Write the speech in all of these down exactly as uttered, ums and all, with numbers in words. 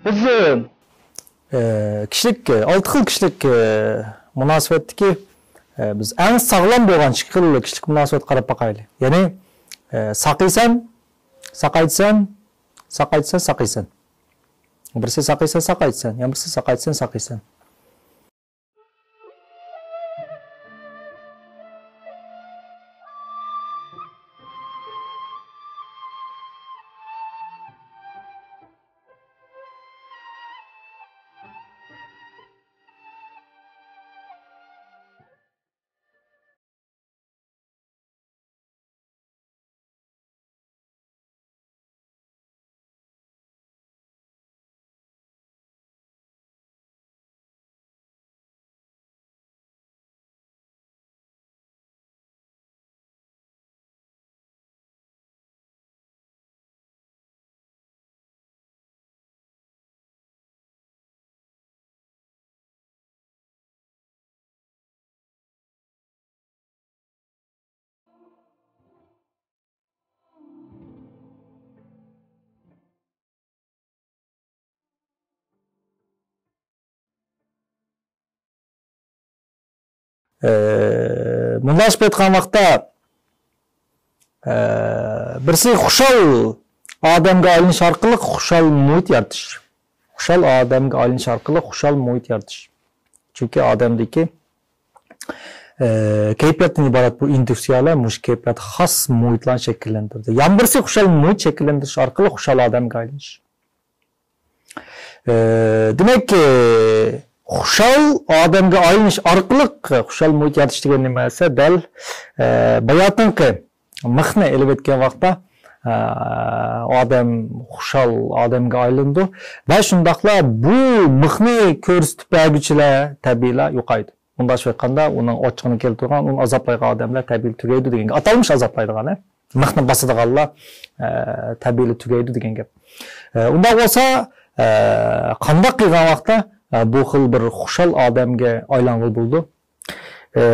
بىز، ئە، كىشىلىك، ئالتە خىل كىشىلىك، ئە، مۇناسىۋەتتىكى، ئە، بىز ئەڭ ساغلام بولغان ئىككى خىل كىشىلىك مۇناسىۋەتكە قاراپ باقايلى. يەنى، ئە، ساقىيسەن، ساقايتىسەن، ساقايتىسەن، ساقىيسەن. بىرسى ساقىيسەن، ساقايتىسەن، يەنە بىرسى ساقايتىسەن، ساقىيسەن. ئە، مۇنداق ئېيتقان ۋاقىتتا، ئە، بىرسى خۇشال ئادەمگە ئايلىنىش ئارقىلىق خۇشال مۇھىت يارىتىش. خۇشال ئادەمگە ئايلىنىش ئارقىلىق خۇشال مۇھىت يارىتىش. چۈنكى ئادەمدىكى، ئە، كەيپىياتتىن ئىبارەت بۇ ئىندۇكسىيەلەر مۇشۇ كەيپىيات خاس مۇھىتلارنى شەكىللەندۈرىدۇ. يەنە بىرسى خۇشال مۇھىت شەكىللەندۈرۈش ئارقىلىق خۇشال ئادەمگە ئايلىنىش. ئى، دېمەك، ئى، خۇشال ئادەمگە ئايلىنىش ئارقىلىق خۇشال مۇھىت يارىتىش دېگەن نېمە دېسە، دەل، ئى، باياتىنقى مىخنى ئېلىۋەتكەن ۋاقىتتا، ئى، ئادەم خۇشال ئادەمگە ئايلىنىدۇ ۋە شۇنداقلا بۇ مىخنى كۆرسىتىپ بەرگۈچىلەر تەبىئىيلا يوقايدۇ. مۇنداقچە ئېيتقاندا، ئۇنىڭ ئوچىقىنى كەلتۈرگەن، ئۇنى ئازابلايدىغان ئادەملەر تەبىئىي تۈگەيدۇ دېگەن گەپ. ئاتالمىش ئازابلايدىغان، ھە؟ مىخنى باسىدىغانلار، ئە، تەبىئىي تۈگەيدۇ دېگەن گەپ. ئە، ئۇنداق بولسا، ئە، قانداق قىلغان ۋاقىتتا، ئە، بۇ خىل بىر خۇشال ئادەمگە ئايلانغىلى بولىدۇ؟ ئە،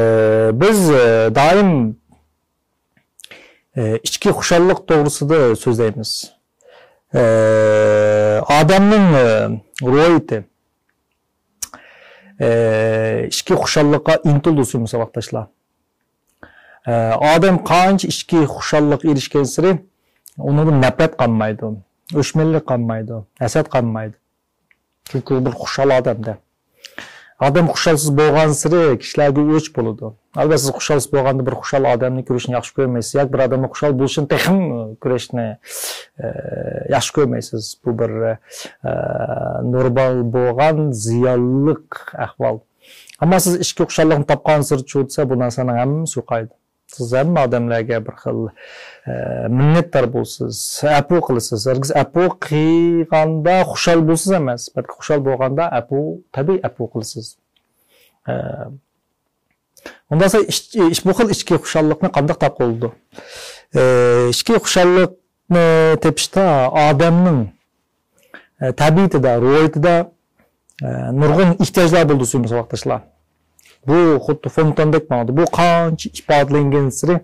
بىز، ئە، دائىم، ئە، ئىچكى خۇشاللىق توغرىسىدا سۆزلەيمىز. ئە، ئادەمنىڭ، ئە، روھىيىتى، ئە، ئىچكى خۇشاللىققا ئىنتىلىدۇ، سۆيۈملۈك ساۋاقداشلار. ئە، ئادەم قانچە ئىچكى خۇشاللىققا ئېرىشكەنسېرى، ئۇنىڭدىن نەپرەت قالمايدۇ، ئۆچمەنلىك قالمايدۇ، ھەسەت قالمايدۇ. چۈنكى ئۇ بىر خۇشال ئادەمدە. ئادەم خۇشالسىز بولغانسېرى كىشىلەرگە ئۆچ بولىدۇ. ئەلۋەتتە، سىز خۇشالسىز بولغاندا بىر خۇشال ئادەمنى كۆرۈشنى ياخشى كۆرمەيسىز ياكى بىر ئادەمنىڭ خۇشال بولۇشىنى تېخىمۇ كۆرۈشنى، ئە، ياخشى كۆرمەيسىز. بۇ بىر، ئە، نورمال بولغان زىيانلىق ئەھۋال. ئەمما سىز ئىچكى خۇشاللىقنى تاپقانسېرى چۇ دېسە، بۇ نەرسىنىڭ ھەممىسى يوقايدۇ. سىز ھەممە ئادەملەرگە بىر خىل، ئە، مىننەتدار بولىسىز، ئەپۇ قىلىسىز. ھەرگىز ئەپۇ قىلغاندا خۇشال بولىسىز ئەمەس، بەلكى خۇشال بولغاندا ئەپۇ، تەبىئىي ئەپۇ قىلىسىز. ئە، ئۇنداقسا ئىچ-، ئىچ-، بۇ خىل ئىچكى خۇشاللىقنى قانداق تاپقىلى بولىدۇ؟ ئە، ئىچكى خۇشاللىقنى تېپىشتا ئادەمنىڭ، ئە، تەبىئىتىدە، روھىيىتىدە، ئە، نۇرغۇن ئېھتىياجلار بولىدۇ، سۆيۈملۈك ساۋاقداشلار. بۇ خۇددى فونتاندەك ماڭىدۇ. بۇ قانچە ئىپادىلەنگەنسېرى،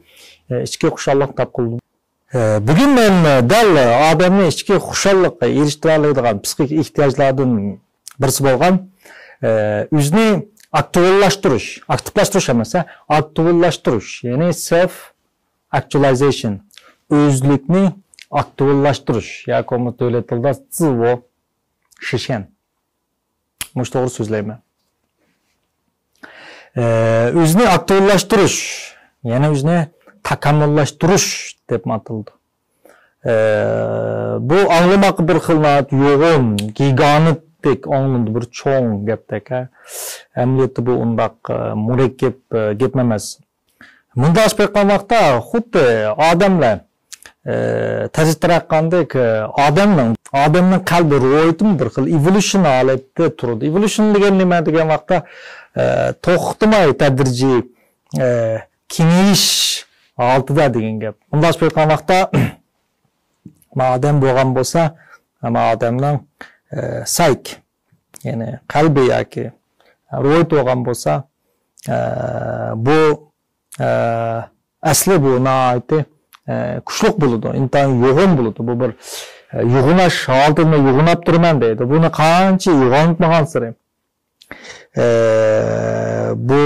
ئە، ئىچكى خۇشاللىق تاپقىلى. ئە، بۈگۈن مەن دەل ئادەمنى ئىچكى خۇشاللىققا ئېرىشتۈرەلەيدىغان پسىخىك ئېھتىياجلاردىن بىرسى بولغان، ئە، ئۆزىنى ئاكتىۋلاشتۇرۇش، ئاكتىپلاشتۇرۇش ئەمەس، ھە، ئاكتىۋلاشتۇرۇش، يەنى سېلف ئاكتۇئالىزېيشن، ئۆزلۈكنى ئاكتىۋلاشتۇرۇش، ياكى بولمىسا دۆلەت تىلىدا زىۋو شىشەن. مۇشۇ توغرا سۆزلەيمەن. ئە، ئۆزىنى ئاكتىۋلاشتۇرۇش، يەنى ئۆزىنى تاكامۇللاشتۇرۇش دەپ ئاتىلىدۇ. ئە، بۇ ئاڭلىماققا بىر خىل ناھايىتى يوغان، گىگانتتەك ئاڭلىنىدۇ، بىر چوڭ گەپتەك، ھە. ئەمەلىيەتتە بۇ ئۇنداق، ئە، مۇرەككەپ، ئە، گەپ ئەمەس. مۇنداق ئېيتقان ۋاقىتتا خۇددى ئادەملەر، ئە، تېز تەرەققىي قىلغاندەك، ئە، ئادەمنىڭ، ئادەمنىڭ قەلبى روھىيىتىمۇ بىر خىل ئېۋوليۇشن ھالەتتە تۇرىدۇ. ئېۋوليۇشن دېگەن نېمە دېگەن ۋاقىتتا، ئە، توختىماي تەدرىجىي، ئە، كېڭىيىش ھالىتىدە دېگەن گەپ. مۇنداق ئېيتقان ۋاقىتتا، ما ئادەم بولغان بولسا، ما ئادەمنىڭ، ئە، سايك، يەنى قەلبى ياكى روھىيىتى بولغان بولسا، ئە، بۇ ئە، ئەسلى بۇ ناھايىتى، ئە، كۈچلۈك بولىدۇ، ئىنتايىن يوغان بولىدۇ. بۇ بىر، ئە، يوغىناش ھالىتىدە يوغىناپ تۇرىمەن دەيدۇ. بۇنى قانچە يوغانتمىغانسېرى، ئە، بۇ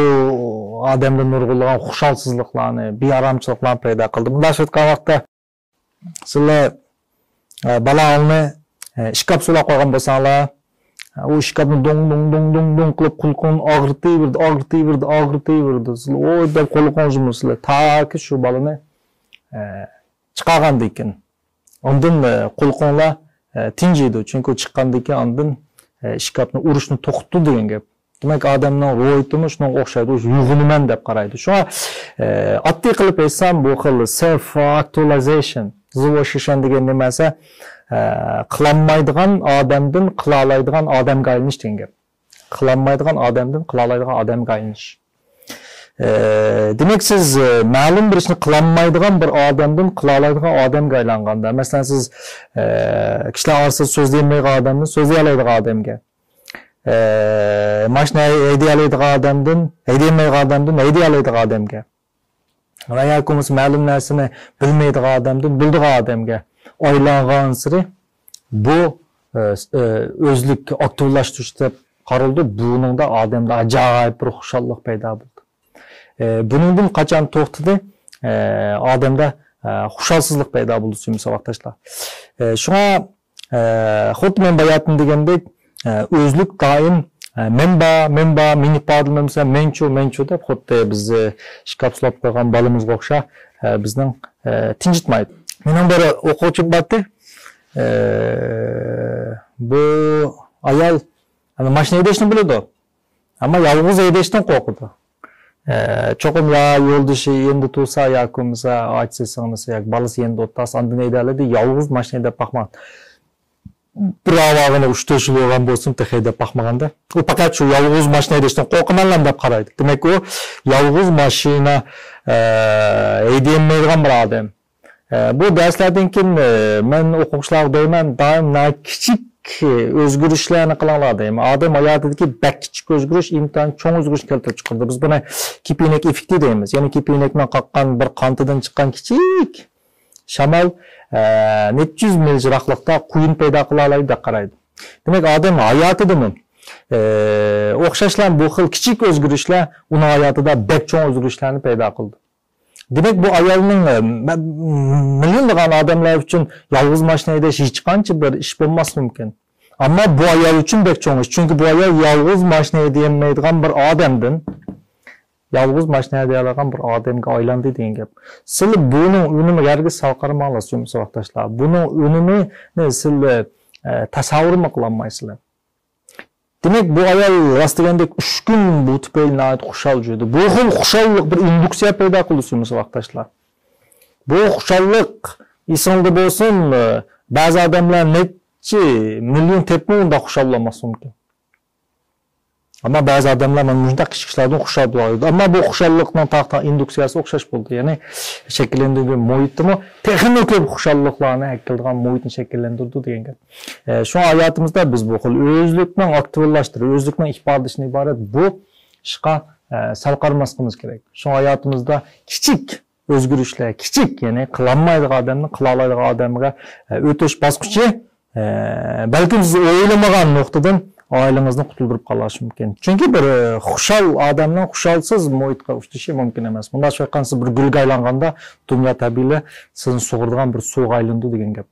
ئادەمدە نۇرغۇنلىغان خۇشالسىزلىقلارنى، بىئارامچىلىقلارنى پەيدا قىلدى. مۇنداق ئېيتقان ۋاقىتتا، سىلەر، ئە، بالاڭلارنى، ئە، ئىشكاپ سولاپ قويغان بولساڭلار، ئە، ئۇ ئىشكاپنى دۇڭ، دۇڭ، دۇڭ، دۇڭ، دۇڭ قىلىپ قۇلىقىڭنى ئاغرىتىۋېرىدۇ، ئاغرىتىۋېرىدۇ، ئاغرىتىۋېرىدۇ. سىلەر، «ۋوي» دەپ قۇلىقىڭنى يۇمىسىلەر، تاكى شۇ بالىنى، ئە، چىقارغاندىن كېيىن. ئاندىن، ئە، قۇلىقىڭلار، ئە، تىنجىيدۇ. چۈنكى ئۇ چىققاندىن كېيىن ئاندىن، ئە، ئىشكاپنى ئۇرۇشنى توختىتىدۇ دېگەن گەپ. دېمەك، ئادەمنىڭ روھىيىتىمۇ شۇنىڭغا ئوخشايدۇ، يوغىنىمەن دەپ قارايدۇ. شۇڭا، ئە، ئاددىي قىلىپ ئېيتسام، بۇ خىل self actualization، زىۋوشىشەن دېگەن نېمە دېسە، ئە، قىلالمايدىغان ئادەمدىن قىلالايدىغان ئادەمگە ئايلىنىش دېگەن گەپ. قىلالمايدىغان ئادەمدىن قىلالايدىغان ئادەمگە ئايلىنىش. ئە، دېمەك، سىز، ئە، مەلۇم بىر ئىشنى قىلالمايدىغان بىر ئادەمدىن قىلالايدىغان ئادەمگە ئايلانغاندا، مەسىلەن، سىز، ئە، كىشىلەر ئارىسىدا سۆزلىيەلمەيدىغان ئادەمدىن سۆزلىيەلەيدىغان ئادەمگە، ئە، ماشىنا ھەيدىيەلەيدىغان ئادەمدىن، ھەيدىيەلمەيدىغان ئادەمدىن ھەيدىيەلەيدىغان ئادەمگە، ۋە ياكى بولمىسا مەلۇم نەرسىنى بىلمەيدىغان ئادەمدىن بىلىدىغان ئادەمگە ئايلانغانسېرى بۇ، ئە، ئە، ئۆزلۈك ئاكتىۋلاشتۇرۇش دەپ قارىلىدۇ. بۇنىڭدا ئادەمدە ئاجايىپ بىر خۇشاللىق پەيدا بولىدۇ. ئە، بۇنىڭدىن قاچان توختىدى، ئە، ئادەمدە، ئە، خۇشالسىزلىق پەيدا بولىدۇ، سۆيۈملۈك ساۋاقداشلار. ئە، شۇڭا، ئە، خۇددى مەن باياتىن دېگەندەك، ئە، ئۆزلۈك دائىم، ئە، «مەن بار، مەن بار، مېنى ئىپادىلىمەمسەن، مەنچۇ، مەنچۇ» دەپ، خۇددى بىز، ئە، ئىشكاپ سولاپ قويغان بالىمىزغا ئوخشاپ، ئە، بىزنىڭ، ئە، تىنجىتمايدۇ. مېنىڭ بىر ئوقۇغۇچىم بارتى. ئە، بۇ ئايال، ئەنە، ماشىنا ھەيدەشنى بىلىدۇ. ئەمما يالغۇز ھەيدەشتىن قورقىدۇ. ئە، چوقۇم يا يولدىشى يېنىدا تۇرسا، ياكى بولمىسا ئاچىسى، سىڭلىسى ياكى بالىسى يېنىدا ئولتۇرسا، ئاندىن ھەيدەلەيدۇ. يالغۇز ماشىنا ھەيدەپ باقمىغان. بىراۋ ئاغىنى ئۇشتۇرۇشۇپ يۈرگەن بولسۇن، تېخى ھەيدەپ باقمىغاندا. ئۇ پەقەت شۇ يالغۇز ماشىنا ھەيدەشتىن قورقىمەنلەم دەپ قارايدۇ. دېمەك، ئۇ يالغۇز ماشىنا، ئە، ھەيدىيەلمەيدىغان بىر ئادەم. ئە، بۇ دەرسلەردىن كېيىن، ئە، مەن ئوقۇغۇچىلارغا دەيمەن، دائىم ناھايىتى كىچىك، ئە، ئۆزگىرىشلەرنى قىلىڭلار دەيمەن. ئادەم ھاياتىدىكى بەك كىچىك ئۆزگىرىش ئىنتايىن چوڭ ئۆزگىرىشنى كەلتۈرۈپ چىقىرىدۇ. بىز بۇنى كېپىنەك ئېففېكتى دەيمىز. يەنى كېپىنەكنىڭ قاققان بىر قانىتىدىن چىققان كىچىك شامال، ئە، نەچچە يۈز مىل يىراقلىقتا قۇيۇن پەيدا قىلالايدۇ دەپ قارايدۇ. دېمەك، ئادەم ھاياتىدىمۇ، ئە، ئوخشاشلا بۇ خىل كىچىك ئۆزگىرىشلەر ئۇنىڭ ھاياتىدا بەك چوڭ ئۆزگىرىشلەرنى پەيدا قىلىدۇ. دېمەك، بۇ ئايالنىڭ، ئە، مە-، مىليونلىغان ئادەملەر ئۈچۈن يالغۇز ماشىنا ھەيدەش ھېچقانچە بىر ئىش بولماسلىقى مۇمكىن. ئەمما بۇ ئايال ئۈچۈن بەك چوڭ ئىش. چۈنكى بۇ ئايال يالغۇز ماشىنا ھەيدىيەلمەيدىغان بىر ئادەمدىن يالغۇز ماشىنا ھەيدىيەلەيدىغان بىر ئادەمگە ئايلاندى دېگەن گەپ. سىلەر بۇنىڭ ئۈنۈمىگە ھەرگىز سەل قارىماڭلار، سۆيۈملۈك ساۋاقداشلار. بۇنىڭ ئۈنۈمىنى سىلەر، ئە، تەسەۋۋۇرمۇ قىلالمايسىلەر. دېمەك، بۇ ئايال راست دېگەندەك ئۈچ كۈن بۇ تۈپەيلى ناھايىتى خۇشال يۈردى. بۇ خىل خۇشاللىق بىر ئىندۇكسىيە پەيدا قىلدى، سۆيۈملۈك ساۋاقداشلار. بۇ خۇشاللىق ئېسىڭلاردا بولسۇن، بەزى ئادەملەر نەچچە مىليون تېپىپمۇ ئۇنداق خۇشال بولالماسلىقى مۇمكىن. ئەمما بەزى ئادەملەر مانا مۇشۇنداق كىچىك ئىشلاردىن خۇشال بولىدۇ. ئەمما بۇ خۇشاللىقنىڭ تارتقان ئىندۇكسىيەسى ئوخشاش بولدى. يەنى شەكىللەندۈرگەن مۇھىتتىمۇ تېخىمۇ كۆپ خۇشاللىقلارنى ئەكېلىدىغان مۇھىتنى شەكىللەندۈرىدۇ دېگەن گەپ. ئە، شۇڭا ھاياتىمىزدا بىز بۇ خىل ئۆزلۈكنىڭ ئاكتىۋلاشتۇرۇش، ئۆزلۈكنىڭ ئىپادىلىشىدىن ئىبارەت بۇ ئىشقا، ئە، سەل قارىماسلىقىمىز كېرەك. شۇڭا ھاياتىمىزدا كىچىك ئۆزگىرىشلەر، كىچىك، يەنى قىلالمايدىغان ئادەمدىن قىلالايدىغان ئادەمگە، ئە، ئۆتۈش باسقۇچى، ئە، بەلكىم سىز ئويلىمىغان نۇقتىدىن ئائىلىڭىزنى قۇتۇلدۇرۇپ قالىشى مۇمكىن. چۈنكى بىر، ئە، خۇشال ئادەمنىڭ خۇشالسىز مۇھىتقا ئۇچرىشى مۇمكىن ئەمەس. مۇنداقچە ئېيتقاندا، سىز بىر گۈلگە ئايلانغاندا دۇنيا تەبىئىي سىزنى سۇغۇرىدىغان بىر سۇغا ئايلىنىدۇ دېگەن گەپ.